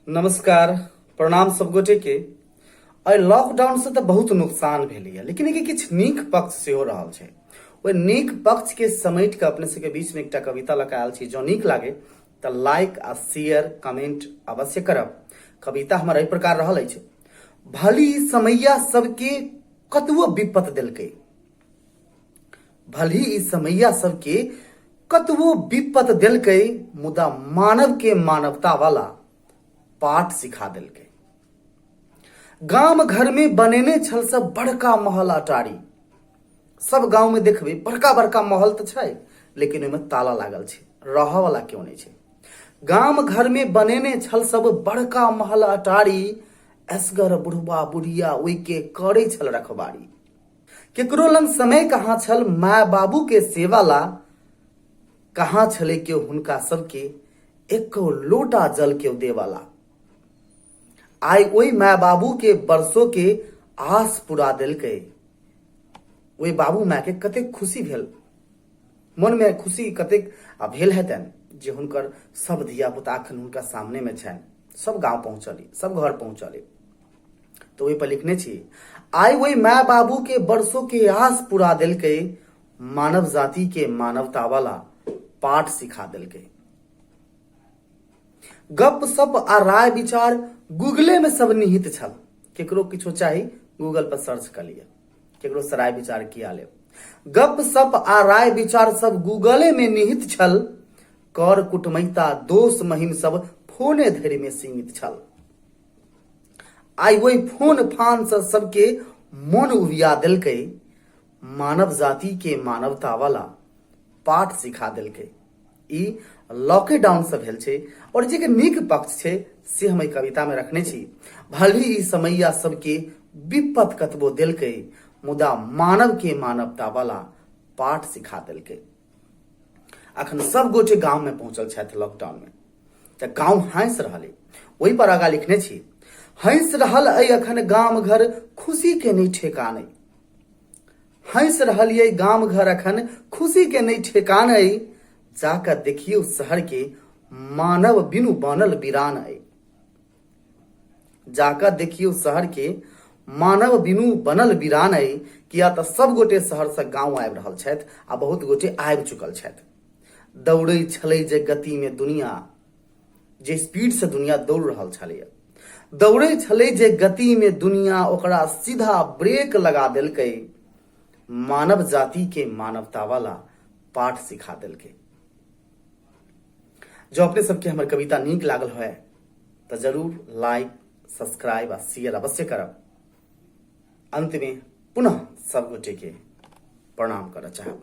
नमस्कार, प्रणाम सब गोटे के। एहि लॉकडाउन से तऽ बहुत नुकसान भेलैया, लेकिन एहिके किछु नीक पक्ष सेहो रहल छै। ओहि नीक पक्ष के समेट कऽ अपने सबके बीच में एकटा कविता लऽ कऽ आयल छी। जँ नीक लागे तऽ लाइक आ शेयर कमेंट अवश्य करब। कविता हमर एहि प्रकार रहल अछि। भली समैया सबके कतबो विपत देलकै, भली ई समैया सबके कतबो विपत देलकै, मुदा मानव के मानवता वाला पाठ सिखा देलकै। गाम घर में बनेने छल सब बड़का महल अटारी। सब गांव में देखबै बड़का बड़का महल तऽ छै, लेकिन ओहिमे ताला लागल छै, रहऽ वाला केओ नहि छै। गाम घर में बनेने छल सब बड़का महल अटारी, एसगर बुढ़वा बुढ़िया ओहि के करै छल रखबारी। केकरो लंग समय कहाँ छल माय बाबू के सेवा ला, कहाँ छलै केओ हुनका सबके एको लोटा जल केओ देवाला। आइ ओहि माय बाबू के बरसों के आस पुरा देलकै। ओहि बाबू माय के कतेक खुशी भेल, मन में खुशी कतेक आ भेल हेतनि जे हुनकर सब धिया पुता अखन हुनका सामने में छनि। सब गांव पहुंचली, सब घर पहुंचली। तो ओहि पर लिखने छी, आइ ओहि माय बाबू के बरसों के आस पुरा देलकै, मानव जाति के मानवता वाला पाठ सिखा देलकै। गप सप आ राय विचार गूगले में सब निहित छल। केकरो किछो चाही गूगल पर सर्च कर लिअ, केकरो से राय विचार किया लेब। गप सप आ राय विचार सब गूगले में निहित छल। कर कुटमैता दोष महिम सब फोने धरि में सीमित छल। आइ ओहि फोन फान से सबके मन उबिया देलकै, मानव जाति के मानवता वाला पाठ सिखा देलकै। ई लॉकडाउन से भेल छै और जे के नीक पक्ष छै से हम एहि कविता में रखने छी। भले ही ई समैया सबके विपत कतबो देलकै, मुदा मानव के मानवता वाला पाठ सिखा देलकै। अखन सब गोटे गांव में पहुंचल छथि लॉकडाउन में, तऽ गांव हंसि रहल अइ। ओहि पर आगा लिखने छी, हंसि रहल अइ अखन गाम घर खुशी के नहि ठेकान अइ। हंसि रहल अइ गाम घर अखन खुशी के नहि ठेकान अइ। जाकऽ देखियौ शहर के मानव बिनु बनल वीरान अइ। जाकऽ देखियौ शहर के मानव बिनु बनल वीरान अइ। किया तऽ सब गोटे शहर से गांव आबि रहल छथि आ बहुत गोटे आबि चुकल छथि। दौड़ै छलै जे गति में दुनिया, जे स्पीड से दुनिया दौड़ रहल छलैया, दौड़ै छलै जे गति में दुनिया, ओकरा सीधा ब्रेक लगा देलकै, मानव जाति के मानवता वाला पाठ सिखा देलकै। जो अपने सबके हमर कविता नीक लागल होय तऽ जरूर लाइक, सब्सक्राइब आ शेयर अवश्य करब। अंत में पुनः सब गोटे के प्रणाम करऽ चाहब।